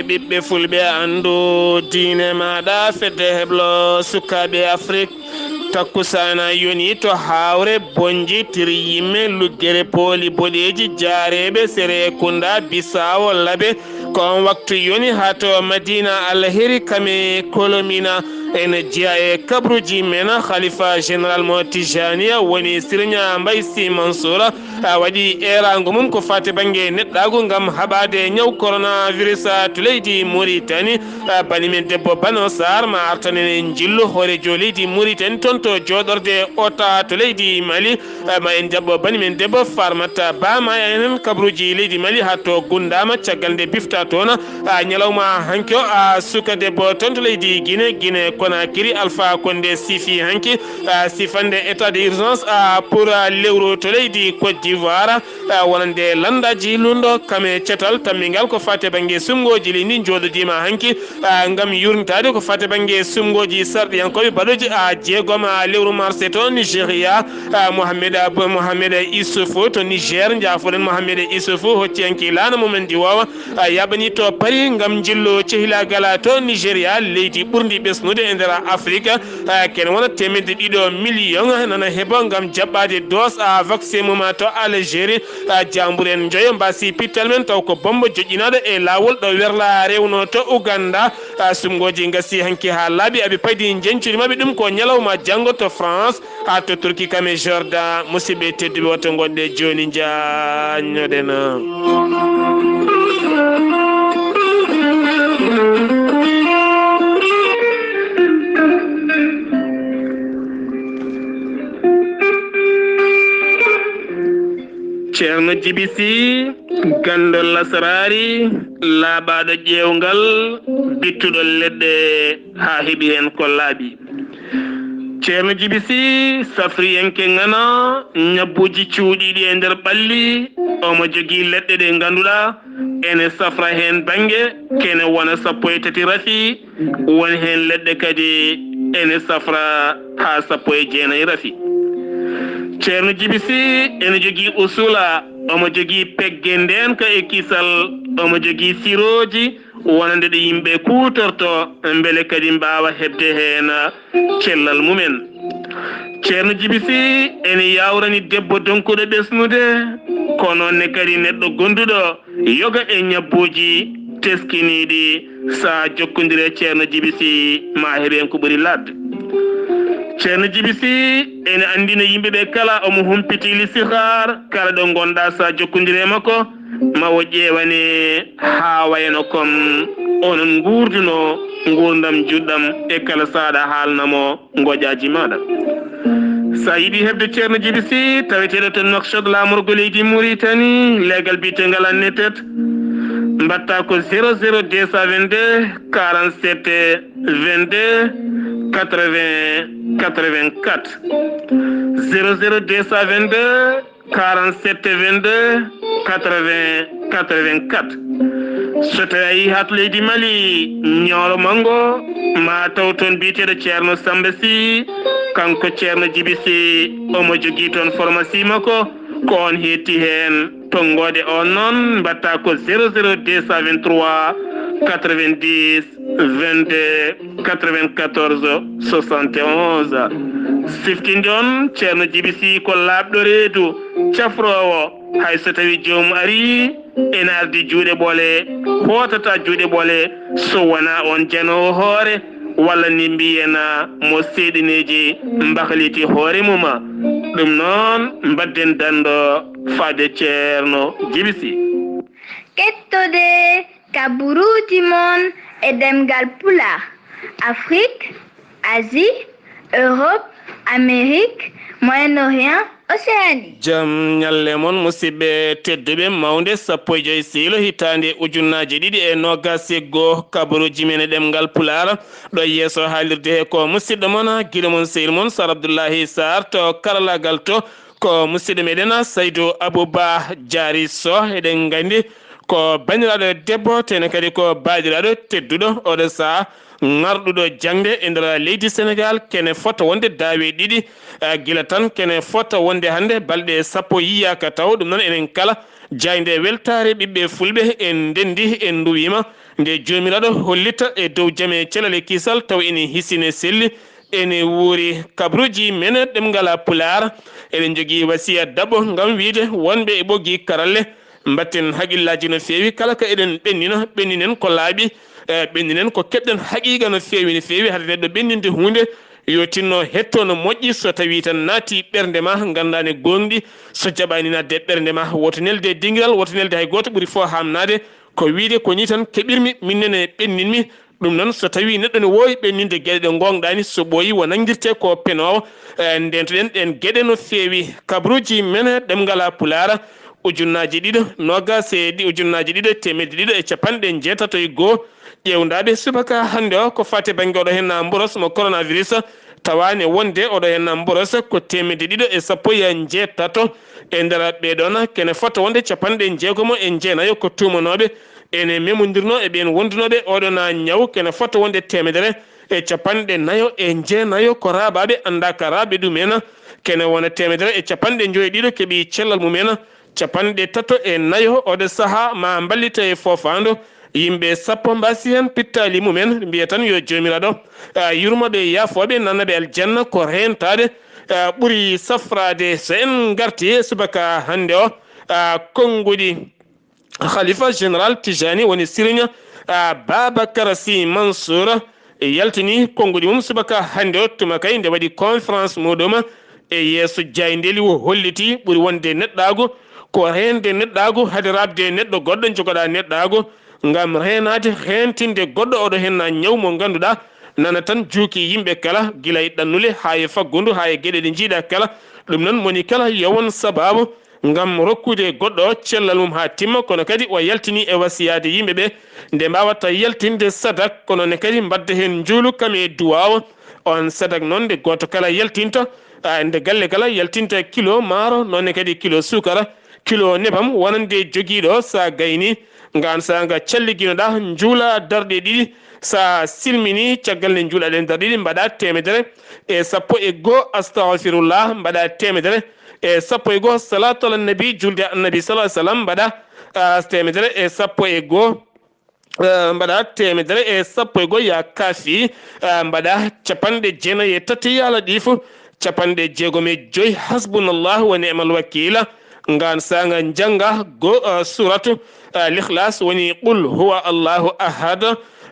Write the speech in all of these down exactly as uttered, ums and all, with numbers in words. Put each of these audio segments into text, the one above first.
Ɓiɓɓe fulɓe, anndu diine maaɗa, fedde heblo sukaaɓe Afrik. Takkusaana yoni to Haawre, Bonji, Tiriyimme, Luggere, Pooli Boɗeeji, Jaareeɓe, Sere Kunda, Bisaawo, Labe. Ko on waktu yoni haa to Madina Alheri, Kame, Kolomina. Ene jeyaa e kabruuji men, Khalifa Général mo Tijaniya woni Sirinya Mbaye Sy Mansour, a waɗi eeraango mum ko faati bannge neɗɗaagu ngam haɓaade ñaw coronavirus, a, to leydi Mauritanie. A, bani men debbo Bano Sarr ma artan en, en njillu hooreejo leydi Mauritanie toon to jooɗorde O T A to leydi Mali. A, ma en njaɓɓo bani men debbo Farmata Ba ma en kabruuji leydi Mali haa to Gundama, caggal nde bifta toon, a, ñalawma hanki o, a, suka debbo toon to leydi Guinée, Guinée Conakry, Alpha Condé sifi hanki, a, sifande état d'urgence, a, pour, a, lewru to leydi Côte d'Ivoire, a, wonande lanndaaji lundo kame cetal tammingal ko faati bannge suɓngooji leydi njooɗodiima hanki, a, ngam yurnitaade ko faati bannge suɓngooji sarɗiyankooɓe baɗooji, a, jeegom, a, lewru mars to Nigeria, a, Mohamed Ab-, Mohamed Issoufou to Niger, njaafoɗen Mohamed Issoufou, hocciyanke laana mum en ndiwoowa, a, yaɓani to Paris ngam njillu cehilaagal to Nigeria, leydi ɓurndi ɓesnude e nder Afrique. A, kene wona teemedde ɗiɗo million nana heɓo ngam jaɓɓaade dose, a, vaccin mum to Algérie. A, jaamburen njoyo mbaasi pittal men taw ko bombo joƴƴinaaɗo e laawol ɗo werla rewno to Uganda. A, suɓngooji ngasi hanki haa laaɓi, aɓe paydi njeñcudi maɓɓe ɗum ko ñalawma janngo to France. Haa to Turki kam e Jordan, musidɓe tedduɓe, woto ngonɗe jooni njaññoɗen. Ceerno Jibi Sih, ganndo lasraari, laaɓaaɗo ƴeewngal, bittuɗo leɗɗe haa heɓi heen ko laaɓi. Ceerno Jibi Sih, safriyanke ŋana, ñabbuuji cuuɗiiɗi e nder ɓalli, omo jogii leɗɗe ɗe ngannduɗaa ene safra heen bannge, kene wona sappo e tati rafi, won heen leɗɗe kadi ene safra haa sappo e jeenayi rafi. Ceerno Jibi Sih ene jogii usula, omo jogii pegge ndeenka e kisal, omo jogii sirooji, wonande ɗe yimɓe kuutorto, mbele kadi mbaawa heɓde heen cellal mumen. Ceerno Jibi Sih ene yaawrani debbo donkuɗo ɓesnude, ko noon ne kadi neɗɗo gonduɗo yoga e ñabbuuji teskiniiɗi. Sa jokkondire Ceerno Jibi Sih, ma heɓ heen ko ɓuri laaɓde. Ceerno Jibi Sih ene anndina yimɓe ɓe kala, omo humpiti listixaar, kala ɗo ngonɗa sa jokkondire makko, ma o ƴeewane haa wayno kon onon nguurduno nguurndam juɗɗam e kala saaɗa haalna mo ngoƴaaji maaɗa. Sa yiɗi heɓde Ceerno Jibi Sih, taweteeɗo to Nouakchott, laamorgo leydi Mauritanie, leegal biyeteegal Annetet, mbaɗta ko zéro zéro deux cent vingt-deux quarante-sept vingt-deux quatre-vingts quatre-vingt-quatre. Zéro zéro deux cent vingt-deux quarante-sept vingt-deux quatre-vingts quatre-vingt-quatre. So tawi a yii haa to leydi Mali, Ñooro Manngo, ma taw toon biyeteeɗo Ceerno Samba Sih, kanko Ceerno Jibi Sih, omo jogii toon pharmacie makko, ko on hetti heen. Tonngoode on noon, mbaɗta ko zéro zéro deux cent vingt-trois quatre-vingt-dix vingt-deux quatre-vingt-quatorze soixante-onze. Siftinde on, Ceerno Jibi Sih ko laaɓɗo reedu, cafroowo, hay so tawi joomum arii, ene ardi juuɗe ɓole, hootata juuɗe ɓole, so wonaa on janoowo hoore, walla ni mbiyen mo seeɗineeji mbahliti hoore mum. Ɗum noon, mbadden danndo faade Ceerno Jibi Sih. Kettode kaburuuji mon e ɗemngal Pulaar, Afrik, Asie, Europe, Amérique, Moyen-Orient, Océanie. Jam ñalle mon, musidɓe tedduɓe, mawnde sappo e joy siilo hitaande ujunnaaje ɗiɗi e noogas e goo, kabaruuji men e ɗemngal Pulaar. Ɗo yeeso haalirde he ko musidɗo mon, giɗo mon, sehil mon, Sar Abdullahi Sarr, to karalaagal to ko musidɗo meɗen Saydu Abouba Diary Sow. Eɗen nganndi ko banndiraaɗo debbo, tene kadi ko baaɗiraaɗo tedduɗo oɗo sahaa ŋarɗuɗo jaŋde e nder leydi Senegaal, kene fota wonde daawe ɗiɗi, eh, gila tan kene fota wonde hannde balɗe sappo yiyaaka taw. Ɗum noon enen kala jaaynde weltaare ɓiɓɓe fulɓe en ndenndi, en nduwiima Nde Joomiraaɗo hollita e dow jam e cellal e kisal, taw ene hisine selli, ene wuuri kabruuji men ɗemngal Pulaar. Eɗen njogii wasiya daɓɓo ngam wiyde wonɓe e ɓoggi karalle, mbatten haqillaaji no feewi. Kala ko eɗen ɓennina, ɓenninen ko laaɓi, eh, ɓenninen ko keɓɗen haqiiqa no feewi, no feewi. Hade neɗɗo ɓenninde huunde, yo tinno hetto no moƴƴi. So tawii tan naati ɓernde ma, nganndaa ne gooŋɗi. So jaɓaani naatde ɓernde ma, woto nelde dingiral, woto nelde hay gooto. Ɓuri fof haamnaade ko wiyde ko nii tan keɓirmi, min nene ɓenninmi. Ɗum noon, so tawii neɗɗo ne woowi ɓenninde geɗe ɗe ngoongɗaani, so ɓooyi, o nanngirte ko penoowo. Eh, ndeentoɗen ɗeen geɗe no feewi. Kabruuji men ɗemngal Pulaar, ujunnaaji ɗiɗo noogaas e ɗi-, ujunnaaji ɗiɗo e teemedde ɗiɗo e capanɗe jeetato e goo. Ƴeewndaaɓe subaka hannde o ko faati e bannge oɗo heen mboros mo coronavirus, tawa ne wonde oɗo heen mboros ko teemedde ɗiɗo e sappo e jeetato. E nder ɓee ɗoon, kene fota wonde capanɗe jeegomo e jeenayo ko tuumanooɓe ene memondirnoo e ɓeen wondunooɓe oɗo na ñaw, kene fota wonde teemedere e capanɗe nayo e jeenayo ko raaɓaaɓe anndaa ka raaɓe ɗum en. Kene wona teemedere e capanɗe joy e ɗiɗo keɓii cellal mum en. Capanɗe tato e nayo oɗo sahaa ma mballita e foofaandu. Yimɓe sappo mbaasi heen pittaali mum en, mbiya tan yo Joomiraaɗo, ah, yurmo ɓe, yaafo ɓe, nanna ɓe aljanna. Ko reentaade, ah, ɓuri safraade. So en ngarti e subaka hannde o, ah, konnguɗi Khalifa Général Tijani woni Siriñ, ah, Babakar Sy Mansour yaltini konnguɗi mum subaka hannde o, tuma kay nde waɗi conférence muɗum e yeeso jaayndeeli, o holliti ɓuri wonde neɗɗaagu ko reende neɗɗaagu, hade raɓde neɗɗo goɗɗo, njogoɗaa neɗɗaagu ngam reenaade, reentinde goɗɗo oɗo heen na ñaw mo ngannduɗaa nana tan juuki yimɓe kala, gila e ɗannule haa e faggundu, haa e geɗe ɗe njiiɗaa kala. Ɗum noon, moni kala yo won sabaabu ngam rokkude goɗɗo o cellal mum haa timma, kono kadi o yaltini e wasiyaade yimɓe ɓe nde mbaawata yaltinde sadak, kono ne kadi mbadda heen njuulu kam e duwaawa. On sadak noon, nde gooto kala yaltinta, a, nde galle kala yaltinta kilo maaro, noon ne kadi kilo suukara, kilo nebam, wonande jogiiɗo, so a gayni, ngaan saanga calliginoɗaa, njuula darɗe ɗiɗi, so a silmini, caggal nde njuulaɗen darɗe ɗiɗi, mbaɗa teemedere e sappo e goo, astagfirullah, mbaɗa teemedere e sappo e goo, salatu ala nabi, julde annabi sallallahu alaihi wasallam, mbaɗa, ah, teemedere e sappo e goo, ah, mbaɗa teemedere e sappo e goo, ya kaafi, ah, mbaɗa capanɗe jeenayi e tati, ya latifu, capanɗe jeegom e joy, hasbunallahu wa ni'mal wakiila. Ngaan saanga njannga goo, ah, suratu, ah, Al-Ikhlas, woni qul huwa Allahu ahad.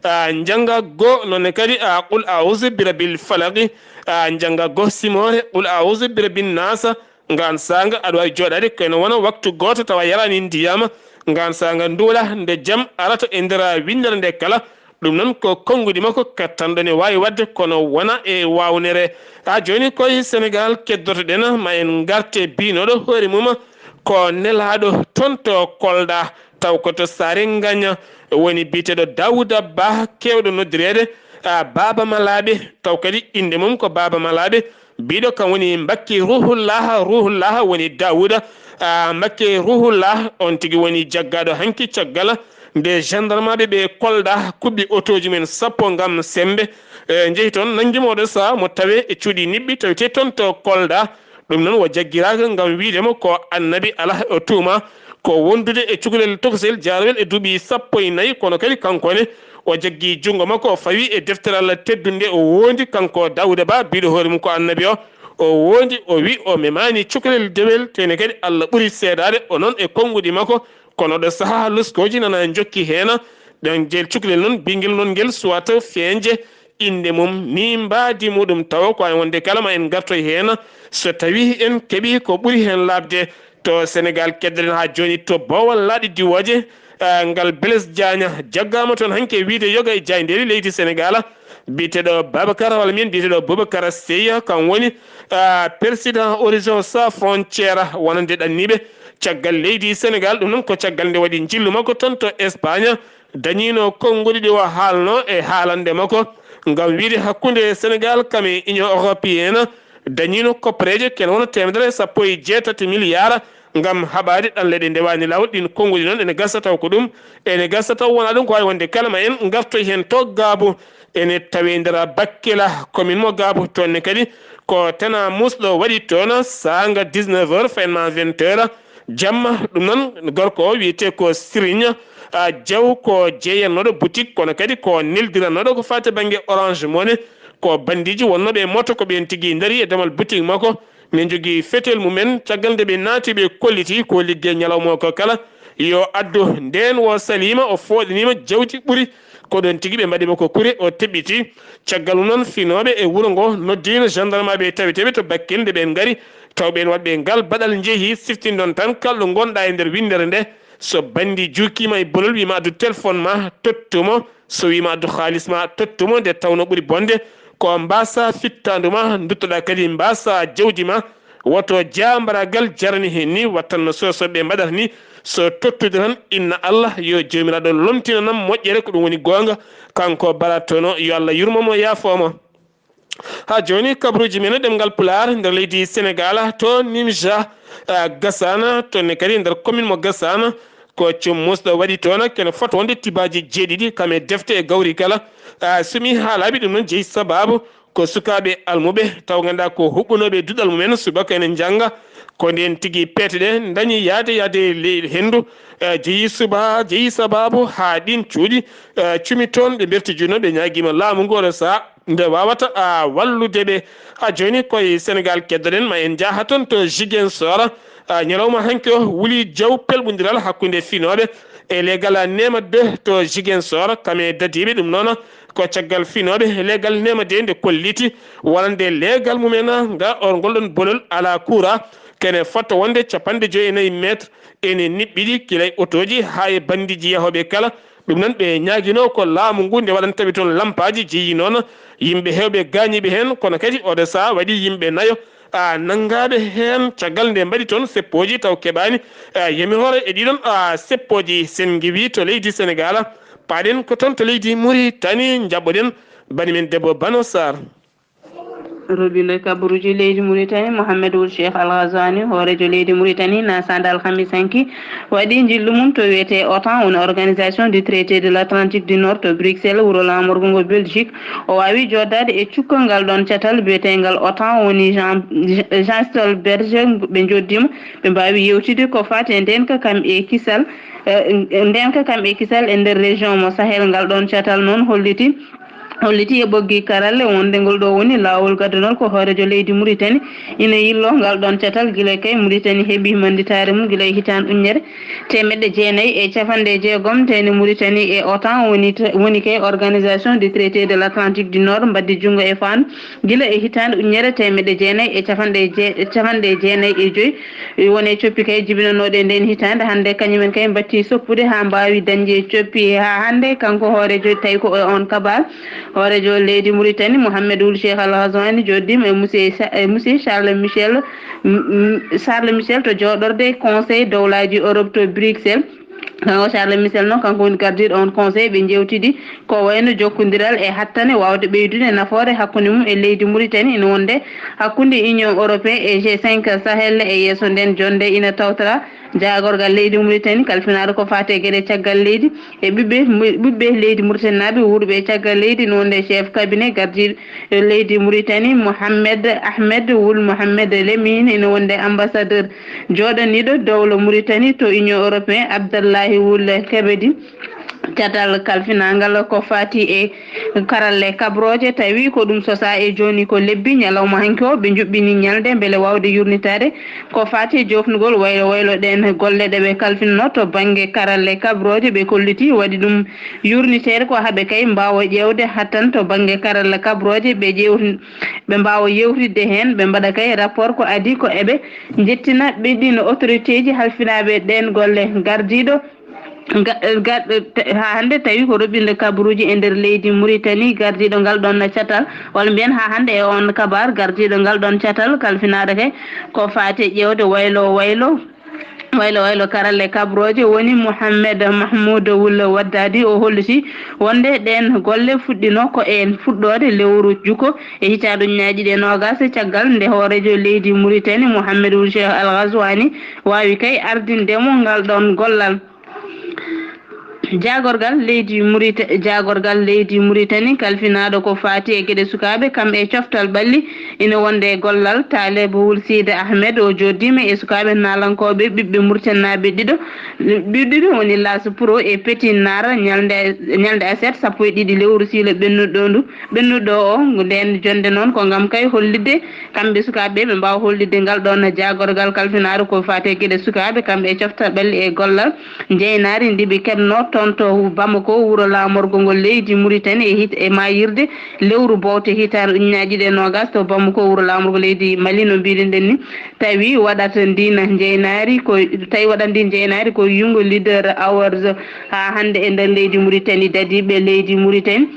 Ah, njannga goo noon ne kadi, ah, qul a'udhu bi rabbil falaq. Ah, njannga goo simoore qul a'udhu bi rabbin nas. Ngaan saanga aɗa waawi jooɗaade ko ene wona waktu gooto tawa yaraani ndiyam. Ngaan saanga nduula nde jam arata e nder winndere nde kala. Ɗum noon ko konnguɗi makko kattanɗo ne waawi waɗde, kono wona e waawnere. Haa jooni koye Senegaal keddoto-ɗen, ma en ngarte biynooɗo hoore mum ko nelaaɗo toon to Kolda, taw ko to Saare Ngaña woni biyeteeɗo Daawuda Bah, keewɗo noddireede, a, Baaba Malaaɓe, taw kadi innde mum ko Baaba Malaaɓe. Biɗo kam woni Mbakke Ruhullah, Ruhullah woni Daawuda, a, Mbakke Ruhullah, on tigi woni jaggaaɗo hanki caggal nde gendarmaaɓe ɓe Kolda kuɓɓi otooji mum en sappo ngam semmbe, e, njehi toon, nanngi mo oɗo sahaa, mo tawe e cuuɗi niɓɓi, tawetee toon to Kolda. Ɗum noon o jaggiraaka ngam wiyde mo ko annabi alaa, o tuuma ko wondude e cukalel tokosel jaarowel e duuɓi sappo e nayi, kono kadi kanko ne o jaggi junngo makko, o fawi e deftere Allah teddunde, o wondi kanko Daawuda Bah, biɗo hoore mum ko annabi o. O wondi, o wi o memaani cukalel dewel, tene kadi Allah ɓuri seedaade o noon e konnguɗi makko, kono ɗo sahaa loskooji nana njokki heen, ɗon jeel cukalel noon, bingel noon ngel suwata feeñde innde mum ni mbaadi muɗum, tawa ko en wonde kala ma en ngartoy heen, so tawii en keɓii ko ɓuri heen laaɓde. To Senegaal keddoɗen haa jooni to Boowal laaɗe diwooje, ah, ngal Blaise Diagne jaggaama toon hanki e wiyde yoga e jaayndeeri leydi Senegaal, biyeteeɗo Babacar, walla mbiyen biyeteeɗo Boubacar Seye, kam woni, ah, président Horizon Sans Frontières wonande ɗanniiɓe caggal leydi Senegaal. Ɗum noon ko caggal nde waɗi njillu makko toon to Espagne, dañiino konnguɗi ɗi o haalno e haalande makko ngam wiyde hakkunde Senegaal kam e Union Européenne, dañiino koppareeje ken wona teemedere e sappo e jeetati miliyaar ngam haɓaade ɗanle ɗe ndewaani laawol. Ɗin konnguɗi noon ene gasa taw ko ɗum, ene gasa taw wonaa ɗum, ko waawi wonde kala ma en ngartoy heen to Gaabu, ene tawee nder Bakkila, commune mo Gaabu. Toon ne kadi ko tana muusɗo waɗi toon, saanga dix-neuf heures fayin ma vingt heures jamma. Ɗum noon gorko o wiyetee ko Siriñ, A jaw ko jeeyannooɗo boutique, kono kadi ko neldirannooɗo ko faati bannge Orange Money. Ko banndiiji wonnooɓe e moto ko ɓeen tigi ndari e damal boutique makko. Ne njogii fetel mumen. Caggal nde ɓe naati, ɓe kolliti ko liggey ñalawma o ko kala yo addu. Ndeen o saliima, o fooɗaniima jawdi ɓuri. Ko ɗoon tigi ɓe mbaɗi mo ko kure, o teɓɓiti. Caggal mum noon, finooɓe e wuro ngo noddiino gendarmeɓe e taweteeɓe to Bakkel. Nde ɓeen ngari, taw ɓeen waɗɓe ngal baɗal njehii, siftin ɗoon tan kala ɗo ngonɗaa e nder winndere nde. So banndi juukiima e bolol, wiima addu téléphone ma, tottu mo. So wiima addu haalis ma, tottu mo. Nde tawnoo ɓuri bonde ko mbaasa fittaandu ma, nduttoɗaa kadi mbaasa jawdi ma. Woto jaambaraagal jarani heen ni, wattanno so, so ɓe mbaɗata ni. So tottude tan, inna Allah, yo Joomiraaɗo lomtinanam moƴƴere, ko ɗum woni goonga. Kanko Bara Tono, yo Allah yurmo mo, yaafoo mo. Haa jooni, kabaruuji men e ɗemngal Pulaar nder leydi Senegaal, to Nimja, ah, Gassana, toon ne kadi nder commune mo Gassana, ko cum musɗo waɗi toon, kene fota wonde tibaaji jeeɗiɗi, kam e defte e gawri kala. Ah, so mi haalaaɓe ɗum noon, jeyi sabaabu ko sukaaɓe almuɓe, taw nganndaa ko huɓɓunooɓe duɗal mumen, subaka ene njannga, ko ndeen tigi peete ɗe ndañi yahde, yahde e ley henndu, eh, jeyi suba, jeyi sabaabu haa ɗiin cuuɗi, eh, cumi toon, ɓe mberti juuɗe, ɓe ñaagiima laamu ngu oɗo sahaa nde waawata, ah, wallude ɓe. Haa jooni koye Senegaal keddoɗen, ma en njaha toon to Ziguinchor. Ah, ñalawma hanki o wuli jaw pelɓondiral hakkunde finooɓe e leegal Neema deux to Ziguinchor, kam e dadiiɓe. Ɗum noon ko caggal finooɓe e leegal Neema deux nde kolliti wonande leegal mumen nga on ngol ɗon bolol alaa kuuraa, kene fota wonde capanɗe joyi e nayi mètre ene niɓɓiɗi, gila e otooji haa e banndiiji yahooɓe kala. Ɗum noon ɓe ñaaginoo ko laamu ngu nde waɗanta ɓe toon lampaaji. Jeyi noon yimɓe heewɓe gaañiiɓe heen, kono kadi oɗo sahaa waɗi yimɓe nayo, a, nanngaaɓe heen caggal nde mbaɗi toon seppooji taw keɓaani, a, yamiroore e ɗiɗon, a, seppooji. Sen ngiwii to leydi Senegaal, paaɗen ko toon to leydi Muritani, njaɓɓoɗen bani men debbo Bano Sarr. Roɓindo kabaruuji leydi Muritani, Mohamed Wul Cheikh Al Ghazouani, hooreejo leydi Muritani, nasaande alhamis hanki, waɗi njillu mum to wiyetee OTAN, woni Organisation du Traité de l'Atlantique du Nord, to Bruxelles, wuro laamorgo ngo Belgique. O waawi jooɗdaade e cukkal ngal ɗoon catal biyeteengal OTAN, woni Jean, Jean Stolberg, ɓe njooɗdiima, ɓe mbaawi yeewtide ko faati e ndeenka kam e kisal, eh, ndeenka kam e kisal e nder région mo Sahel. Ngal ɗoon catal noon holliti, holliti e ɓoggi karalle wonde ngol ɗo woni laawol gaddanol ko hooreejo leydi Muritani ina yillo ngal ɗoon catal gila kay Muritani heɓi mannditaare mum gila e hitaande ujunere teemeɗɗe jeenayi e capanɗe jeegom, tawde Muritani e OTAN woni t-, woni kay Organisation du Traité de l'Atlantique du Nord mbaɗdi junngo e faandu gila e hitaande ujunere teemeɗɗe jeenayi e capanɗe je-, capanɗe jeenayi e joyi. Woni e coppi kay jibinanooɗe e ndeen hitaande, hannde kañumen kay mbaɗti soppude haa mbaawi dañde coppi haa hannde. Kanko hooreejo, tawi ko e oon kabaal, hooreejo leydi Muritani, Mohamed Wul Cheikh Al Ghazouani, jooɗdiima e Monsieur Cha-, e Monsieur Charles Michel, m-, m-, Charles Michel to jooɗorde Conseil Dowlaaji Europe to Bruxelles. Kanko Charles Michel noon, kanko woni gardiiɗo oon conseil, ɓe njeewtidi ko wayno jokkondiral e hattane waawde ɓeydude nafoore hakkunde mum e leydi Muritani, ina wonde hakkunde Union Européenne e G cinq Sahel e yeeso ndeen jonnde ina tawtora jaagorgal leydi Muritani kalfinaaɗo ko faati e geɗe caggal leydi e ɓiɓɓe, ɓiɓɓe leydi Muritaninaaɓe wuurɓe e caggal leydi, ina wonde chef cabinet gardiiɗo leydi Muritani, Mohamed Ahmed Wul Mohamed Lamine, ina wonde ambassadeur jooɗaniiɗo dowla Muritani to Union Européenne, Abdallahi Wul Kebedi. Catal kalfinaangal ko faati e karalle kabrooje, tawi ko ɗum sosaa e jooni ko lebbi. Ñalawma hanki o, ɓe njuɓɓini ñalnde mbele waawde yurnitaade ko faati e joofnugol waylo waylo ɗeen golle ɗe ɓe kalfinno to bannge karalle kabrooje. Ɓe kolliti waɗi ɗum yurniteede ko haa ɓe kay mbaawa ƴeewde hattan to bannge karalle kabrooje, ɓe ƴeew-, ɓe mbaawa yeewtidde heen, ɓe mbaɗa kay rapport ko adii ko eɓe njettina ɓe ɗiin autoritéeji halfinaaɓe ɗeen golle. Gardiiɗo ga-, ga-, te-, haa hannde tawi ko roɓɓinde kabaruuji e nder leydi Muritani, gardiiɗo ngal ɗoon catal, walla mbiyen haa hannde e oon kabaar, gardiiɗo ngal ɗoon catal kalfinaaɗo kay ko faati e ƴeewde waylo waylo, waylo waylo karalle kabrooje woni Mohamed Mahmoud Wul Waddadi. O holliti wonde ɗeen golle fuɗɗino ko e fuɗɗoode lewru juko e hitaande ujunnaaji ɗiɗi e noogaas, caggal nde hooreejo leydi Muritani, Mohamed Wul Cheikh Al Ghazouani, waawi kay ardinde mo ngal ɗoon gollal. Jaagorgal leydi Murita-, jaagorgal leydi Muritani kalfinaaɗo ko faati e geɗe sukaaɓe, kam e coftal ɓalli, ina wonde e gollal. Taaleb Wul Siida Ahmed o jooɗdiima e sukaaɓe naalankooɓe ɓiɓɓe Muritaninaaɓe ɗiɗo, ɓiɓɓe ɗiɗo woni Laas Pro e Petit Naar ñalnde, ñalnde aset sappo e ɗiɗi lewru siilo ɓennuɗo ndu, ɓennuɗo o. Nden jonnde noon ko ngam kay hollitde kamɓe sukaaɓe ɓe mbaawa hollitde ngal ɗoon jaagorgal kalfinaaɗo ko faati e geɗe sukaaɓe, kamɓe e coftal ɓalli e gollal. Njeynaari ndi ɓe keɓnoo toon to Bamako, wuro laamorgo ngo leydi Muritani, e hit-, e maayirde lewru bowte hitaande ujunnaji ɗiɗi e noogas to Bamako, wuro laamorgo leydi Mali, no mbiɗen ɗen ni, tawi waɗata ndin njeynaari ko, tawi waɗata ndin njeynaari ko yunngo leader Awards haa hannde e nder leydi Muritani, dadiiɓe leydi Muritani.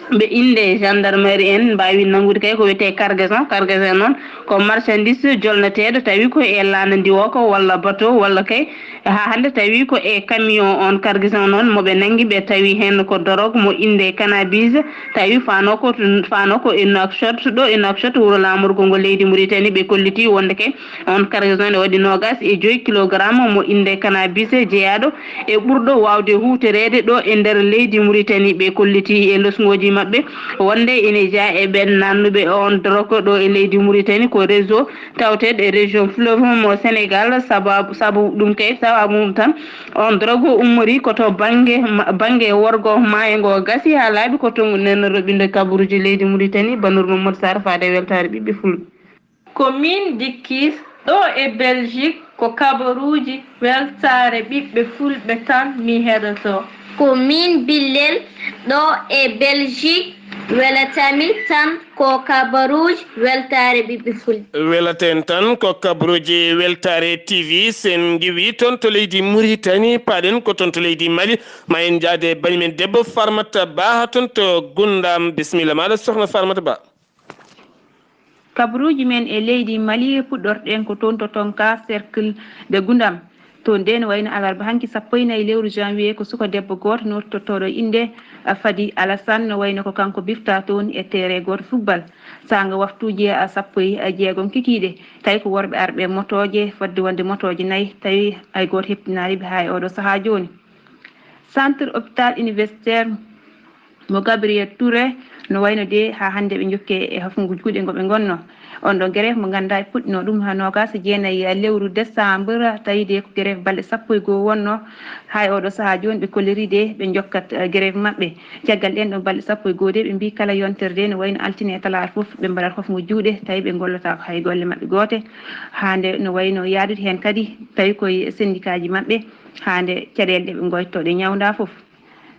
Ɓe innde gendarmerie en mbaawi nanngude kay ko wiyetee cargaison. Cargaison noon ko marchandise jolneteeɗo, tawi ko e laana ndiwooka walla bateau walla kay haa hannde tawi ko e camion. On cargaison noon mo ɓe nanngi, ɓe tawi heen ko dorog mo innde cannabis, tawi faano ko, faano ko e Nouakchott, ɗo e Nouakchott, wuro laamorgo ngo leydi Muritani. Ɓe kolliti wonde kay on cargaison ne waɗi noogas e joyi kilogramme mo innde cannabis jeyaaɗo e ɓurɗo waawde huutoreede ɗo e nder leydi Muritani. Ɓe kolliti e losngooji maɓɓe wonde ene jeyaa e ɓeen naatnuɓe on drogue ɗo e leydi Muritani, ko réseau tawteeɗo e région fleuve mo Sénégal. Sababu, sabu ɗum kay, sababu mum tan, on drogue ummori ko to bannge ma-, bannge worgo maayo ngo gasi haa laaɓi ko to ngu nen roɓinde kabaruuji leydi Muritani. Banur Mamadou Sarr faade weltaare ɓiɓɓe fulɓe. Ko min Dikkis, ɗo e Belgique, ko kabaruuji weltaare ɓiɓɓe fulɓe tan mi heɗotoo. Ko min Billel, ɗo e Belgique, welatami tan ko kabaruuji weltaare ɓiɓɓe fulɓe. Welaten tan ko kabaruuji weltaare T V. Sen ngiwi toon to leydi Muritani, paaɗen ko toon to leydi Mali. Ma en njaade bani men debbo Farmata Ba haa toon to Gundam. Bisimilla maaɗa, sohna Farmata Ba. Kabaruuji men e leydi Mali, puɗɗorɗen ko toon to Tonka, cercle de Gundam. Toon de no wayno alarba hanki sappo e nayi lewru janvier, ko suka debbo gooto nootottooɗo innde Fadi Alassane, no wayno ko kanko bifta toon e terrain gooto football. Saanga waftuuji sappo e jeegom kikiiɗe, tawi ko worɓe arɓe motooje, fodde wonde motooje nayi, tawi hay gooto heptinaali ɓe haa e ooɗo sahaa jooni. Centre hôpital universitaire mo Gabriel Touré no wayno de haa hannde ɓe njokke e hofngu juuɗe ngo ɓe ngonno. On ɗo grève mo ngannduɗaa e puɗɗino ɗum haa noogaas e jeenayi lewru décembre, tawi de ko grève balɗe sappo e goo wonno. Haa e ooɗo sahaa jooni ɓe kolliri de ɓe njokkat, eh, grève maɓɓe. Caggal ɗen ɗo balɗe sappo e goo de ɓe mbii kala yontere de no wayno altine e talaata fof ɓe mbaɗat hofngu juuɗe, tawi ɓe ngollataako hay golle maɓɓe goote. Haa nde no wayno yaadude heen kadi tawi koye syndicat ji maɓɓe, haa nde caɗeele ɗe ɓe ngoytoo ɗe ñawndaa fof.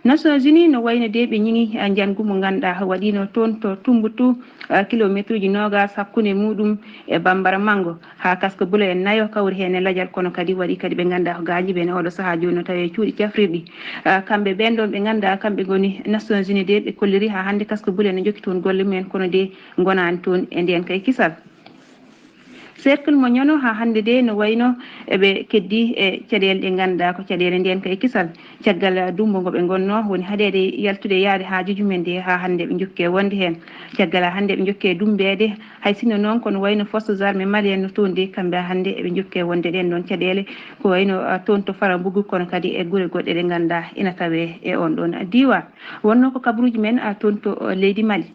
Nations Unies no wayno de ɓe ñiŋi, eh, njanngu mo ngannduɗaa waɗiino toon to Tumbuktu, eh, kilomeetruuji noogaas hakkunde muɗum e Bambara Manngo. Haa kasko bule en nayo kawri heen e lajal, kono kadi waɗi kadi ɓe ngannduɗaa ko gaañiiɓe ene ooɗo sahaa jooni no tawee cuuɗi cafrirɗi. Eh, kamɓe ɓeen ɗoon ɓe ngannduɗaa kamɓe ngoni Nations Unies de ɓe kolliri haa hannde kasko bule no jokki toon golle mumen, kono de ngonaani toon e ndeen kay kisal. Cercle mo Ñono haa hannde de no wayno eɓe keddii e caɗeele ɗe ngannduɗaa ko caɗeele ndeen kay kisal. Caggal dummbo ngo ɓe ngonnoo woni haɗeede yaltude yaade haajuuji men de haa hannde ɓe njokkee wonde heen. Caggal haa hannde ɓe njokkee dummbeede, hay sinno noon kono wayno forces armées maliennes no toon de kamɓe haa hannde eɓe njokkee wonde ɗeen ɗoon caɗeele ko wayno, ah, toon to Farambugu kono kadi e gure goɗɗe ɗe ngannduɗaa ina tawee e oon ɗoon diiwaan. Wonnoo ko kabaruuji men, ah, toon to, ah, leydi Mali.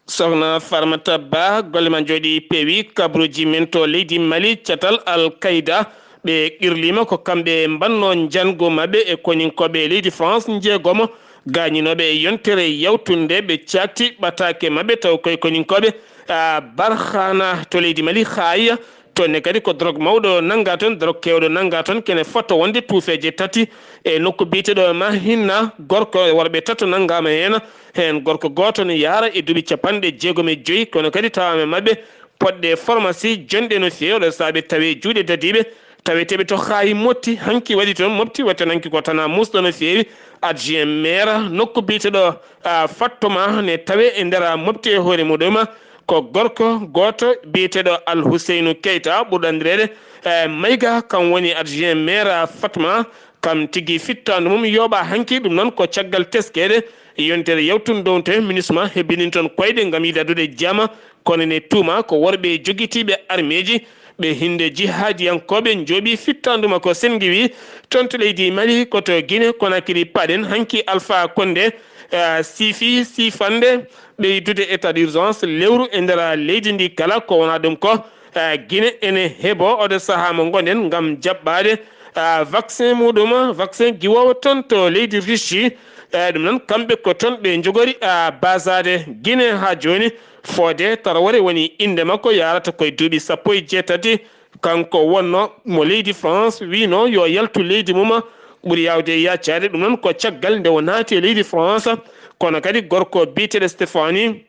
Sohna Farmata Ba, golle ma njooɗi peewi. Kabaruuji men to leydi Mali, catal Al Qaida, ɓe qirliima ko kamɓe mbannoo njanngo maɓɓe e koninkooɓe leydi France njeegomo gaañinooɓe e yontere yawtunde. Ɓe caakti ɓataake maɓɓe taw koye koninkooɓe, a, Barkhana to leydi Mali, Haaya. Toon ne kadi ko drogue mawɗo nanngaa toon, drogue keewɗo nanngaa toon, kene fotto wonde tuufeeje tati e nokku biyeteeɗo Mahinna. Gorko e worɓe tato nanngaama heen. Heen gorko gooto ne yahra e duuɓi capanɗe jeegom e joyi, kono kadi tawaama e maɓɓe poɗɗe pharmacie jonɗe no feewi. Oɗo saabe tawi juuɗe dadiiɓe taweteeɓe to Haayi Motti. Hanki waɗi toon mofti, waɗi toon hanki ko tana muusɗo no feewi. Adjoint maire nokku biyeteeɗo, a, Fattoma ne tawe e nder mofti e hoore muɗum. Ko gorko gooto biyeteeɗo Al Huseynu Keyta, ɓurɗo anndireede, e, Mayga, kam woni adjoint maire Fatma. Kam tigi fittaandu mum yooɓa hanki, ɗum noon ko caggal teskeede yontere yawtunde downte MINUSMA hebbini toon koyɗe ngam yiide addude jama, kono ne tuuma ko worɓe jogitiiɓe armeeji Ɓe hinde jihaadiyankooɓe njooɓi fittaandu makko Sengiwi, toon to leydi Mali, ko to Gine Konakiri paɗen. Hanki Alpha Konde, eh, siifi siifande ɓeydude état d'urgence lewru e nder leydi ndi kala. Ko wona ɗum ko, eh, Gine ene heɓo oɗo sahaa mo ngonɗen ngam jaɓɓaade, eh, vaccin muɗum, vaccin giwoowo toon to leydi Russie. Eh, ɗum noon, kamɓe ko toon ɓe njogori, eh, basaade Gine haa jooni. Fodé Traoré woni innde makko, yaarata koye duuɓi sappo e jeetati. Kanko wonno mo leydi France, wino yo yaltu leydi mum, ɓuri yaawde e yaccaade. Ɗum noon ko caggal nde o naati e leydi France. Kono kadi gorko biyeteeɗo Stéphanie,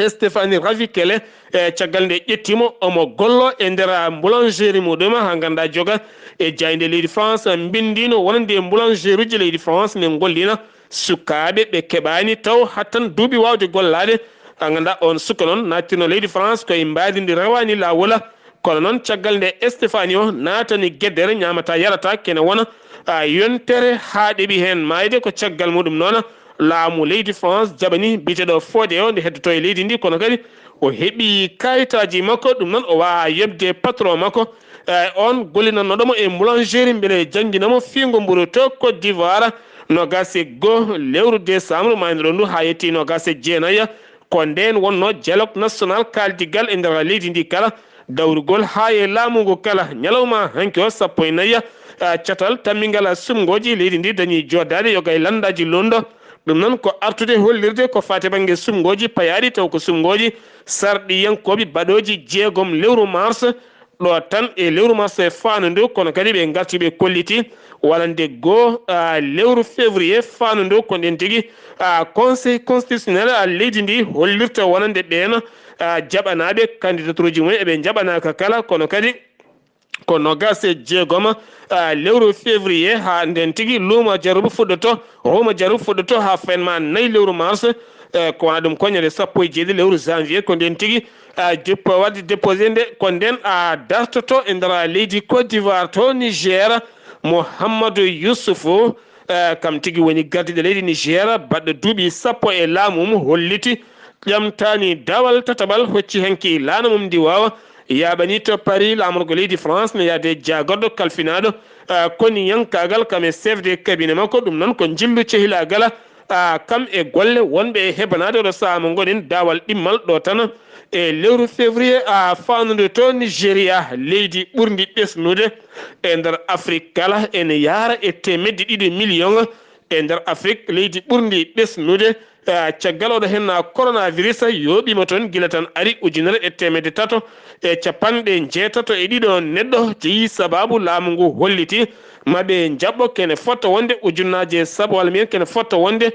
Stéphanie Ravikele, e caggal nde ƴettimo, omo gollo e nder boulangerie muɗum, haa ngannduɗaa joga e jaaynde leydi France, mbinndino wonande boulangerie uji leydi France ne ngollina sukaaɓe ɓe keɓaani taw hattan duuɓi waawde gollaade. A ngannduɗaa on suka noon naattirno leydi France koye mbaadi ndi rewaani laawol. Kono noon, caggal nde Stéphanie o naatani geddere ñaamata yarata kene wona, a, yontere haa ɗeɓi heen maayde, ko caggal muɗum noon laamu leydi France jaɓani biyeteeɗo Fodé o nde heddoto e leydi ndi, kono kadi o heɓi kayitaaji makko. Ɗum noon, o waawaa yoɓde patron makko, e, on gollinannoɗo mo e boulangerie mbele janngina mo fiingo mburu to Côte d'Ivoire, noogaas e goo lewru décembre maaynoɗo ndu haa yetti noogaas e jeenayi. Ko ndeen wonnoo dialogue national kaaldigal e nder leydi ndi kala, dawrugol haa e laamu ngu kala. Ñalawma hanki o, sappo e nayi, a, catal tammingal, a, suɓngooji leydi ndi dañi jooɗaade yoga e lanndaaji londo. Ɗum noon ko artude hollirde ko faati bannge suɓngooji payaaɗi, taw ko suɓngooji sarɗiyankooɓe baɗooji jeegom lewru mars, ɗo tan e lewru mars e faandu ndu, kono kadi ɓe ngarti ɓe kolliti wonande goo, a, lewru février faandu ndu, ko ndeen tigi, a, Conseil constitutionnel, a, leydi ndi hollirta wonande ɓeen, a, jaɓanaaɓe candidature uji mum, eɓe njaɓanaaka kala, kono kadi ko noogaas e jeegom, a, lewru février, haa ndeen tigi luumo jarrubu fuɗɗoto, luumo jarrubu fuɗɗoto haa fenma nayi lewru mars, e, ko wona ɗum ko ñande sappo e jeeɗiɗi lewru janvier, ko ndeen tigi, a, dépôt waɗde déposé nde, ko ndeen, a, dartoto e nder leydi Côte d'Ivoire to Niger, Mouhamadou Youssoufou, e, kam tigi woni gardiiɗo leydi Niger, baɗɗo duuɓi sappo e laamu mum, holliti ƴamtaani dawal tataɓal, hocci hanki laana mum ndi waawa, yaaɓani to Paris laamorgo leydi France ne yaade jaagorɗo kalfinaaɗo, a, koniyankaagal kam e chef de cabinet makko. Ɗum noon ko njillu cehilaagal, a, kam e golle wonɓe e hebanaade oɗo sahaa mo ngoɗen daawal ɗimmal ɗo tan e lewru février, a, faandude to Nigeria, leydi ɓurndi ɓesnude e nder Afrique kala ene yaara e teemedde ɗiɗi million e nder Afrique, leydi ɓurndi ɓesnude, a, caggal oɗo henna coronavirus yooɓiima toon gila tan ari ujunere e teemedde tato e capanɗe njeetato e ɗiɗo neɗɗo jeyi sababu laamu ngu holliti maɓe njaɓɓo kene fotta wonde ujunnaaje sappo walla mbiyen kene fotta wonde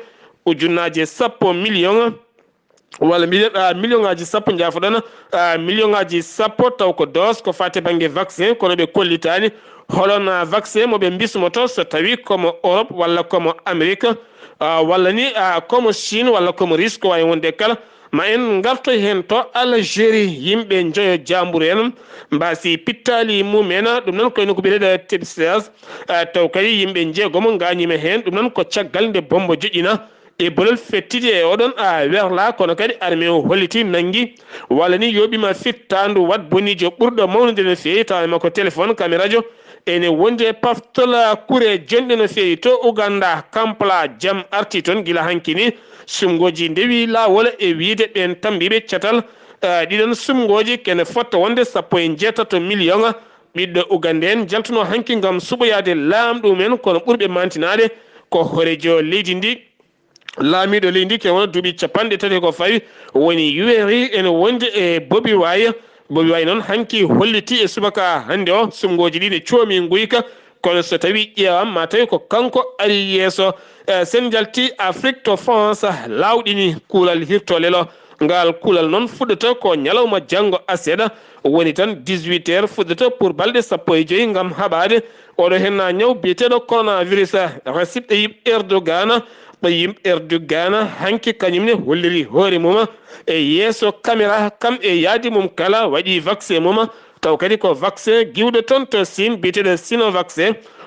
ujunnaaje sappo million walla mbiɗen, a, million ngaaji sappo, njaafoɗon, a, million ngaaji sappo taw ko dose ko faati bannge vaccin, kono ɓe kollitaani holon, a, vaccin mo ɓe mbismoto so tawi komo Europe walla komo Amérique, a, walla ni, a, komo Chine walla komo Russie, ko waawi wonde kala. Ma en ngartoy heen to Algérie, yimɓe njoyo jaamburu en mbaasi pittaali mum en, ɗum noon ko ene ko ɓe reda tebsias, a, taw kadi yimɓe njeegomo ngaañiima heen, ɗum noon ko caggal nde bombo joƴƴina. E bolol fettidi e oɗon, a, werla, kono kadi armée o holliti nanngi walla ni yooɓiima fittaandu waɗ boniijo ɓurɗo mawnude no feewi, tawa e makko téléphone, kamerajo, ene wondi e paftol, a, kure jonɗe no feewi. To Uganda, Kampala, jam arti toon gila hanki ni. Suɓngooji ndewi laawol e wiyde ɓeen tammbiiɓe catal, a, ɗiɗon suɓngooji kene fotta wonde sappo e njeetato million. Ɓiɗɗo Uganda en jaltuno hanki ngam suɓoyaade laamɗo mum en, kono ɓurɓe mantinaade ko hooreejo leydi ndi. Laamiiɗo leydi ndi, ke wona duuɓi capanɗe tati ko fawi, woni Yoweri ene wondi e Bobi Wine. Bobi Wine noon hanki holliti e subaka hannde o, suɓngooji ɗi ne coomi nguyka, kono so tawi ƴeewama ma tawi ko kanko ari yeeso. E, sen njalti Afrique to France, laawɗini kuulal hirto lelo. Ngal kuulal noon fuɗɗata ko ñalawma janngo aset, woni tan dix-huit heures fuɗɗata pour balɗe sappo e joy ngam haɓaade oɗo henna ñaw biyeteeɗo coronavirus. Recep Tayyip Erdogan, Tayyip Erdogan hanki kañum ne holliri hoore mum e yeeso caméra, kam e yaadi mum kala waɗi vaccin mum, taw kadi ko vaccin giwɗo toon to Chine biyeteeɗo Sinovac.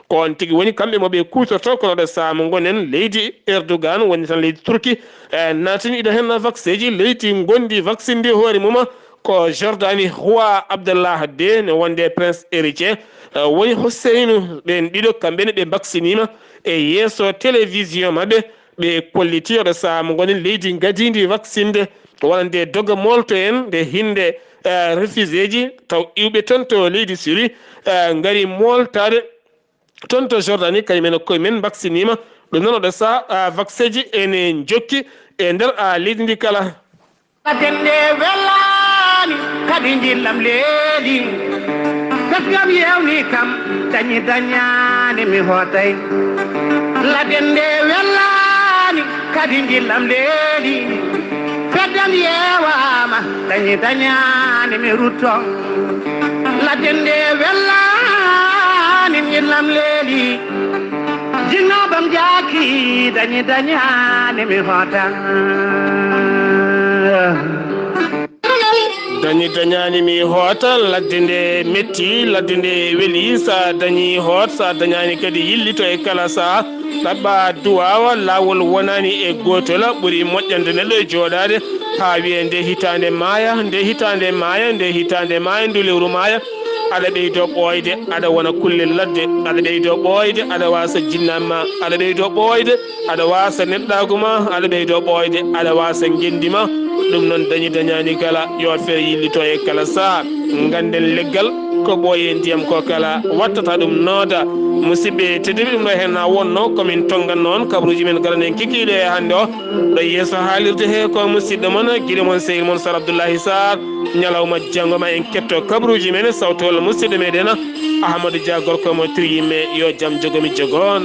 Ko on tigi woni kamɓe mo ɓe kuutorto, kono ɗo sahaa mo ngonen leydi Erdogan woni tan leydi Turki, e, naatini ɗo henna vaccin ji leydi ngondi vaccin ndi hoore mum. ko Jordani, Roi Abdallah deux ne wonde Prince Héritier, eh, woni Housseinu. Ɓen ɗiɗo kamɓe ne ɓe mbaksiniima e yeeso télévision maɓɓe, ɓe kolliti oɗo sahaa mo ngoni leydi ngadiindi waksinde, wonande doga moolto en nde hinde, eh, refugee ji taw iwɓe toon to leydi Syrie, eh, ngari mooltaade toon to Jordani, kañum en e koye men mbaksiniima. Ɗum noon oɗo sahaa, ah, vakseeji ene njokki e nder, ah, leydi ndi kala. Ladde nde welaani, kadi njillam leeli. Gasgam yewni kam, dañi dañaani mi hootay. Ladde nde welaani, kadi njillam leeli. Feddam yeewaama, dañi dañaani mi rutto. Ladde nde welaani, njillam leeli. Jinnaabam jaaki, dañi dañaani mi hoota. Dañi dañaani mi hoota, ladde nde metti, ladde nde weli, sa dañi hoot, sa dañaani kadi yillito e kala saha. Ɗaɓɓa duwaawa, laawol wonaani e gootola, ɓuri moƴƴande neɗɗo e jooɗaade haa wiye nde hitaande maaya, nde hitaande maaya, nde hitaande maaya, ndu lewru maaya. Aɗa ɓeydo ɓooyde, aɗa wona kulle ladde, aɗa ɓeydo ɓooyde, aɗa waasa jinnam ma, aɗa ɓeydo ɓooyde, aɗa waasa neɗɗaagu ma, aɗa ɓeydo ɓooyde, aɗa waasa ngenndi ma. Ɗum noon dañi dañaani kala, yo feere yillito e kala saha. Ngannden leggal ko ɓooyi e ndiyam ko kala wattata ɗum nooda. Musidɓe tedduɓe, ɗum ɗo heen na wonno ko min tonnganno on kabaruuji men garanen kikiiɗe e hannde o. Ɗo yeeso haalirde he ko musidɗo mon, giɗo mon, sehil mon Sar Abdoullahi Sarr. Ñalawma janngo ma en ketto kabaruuji men, sawtowol musidɗo meɗen Ahmadou Dia, gorko mo Tiriyimme, yo jam jogomi jogo on.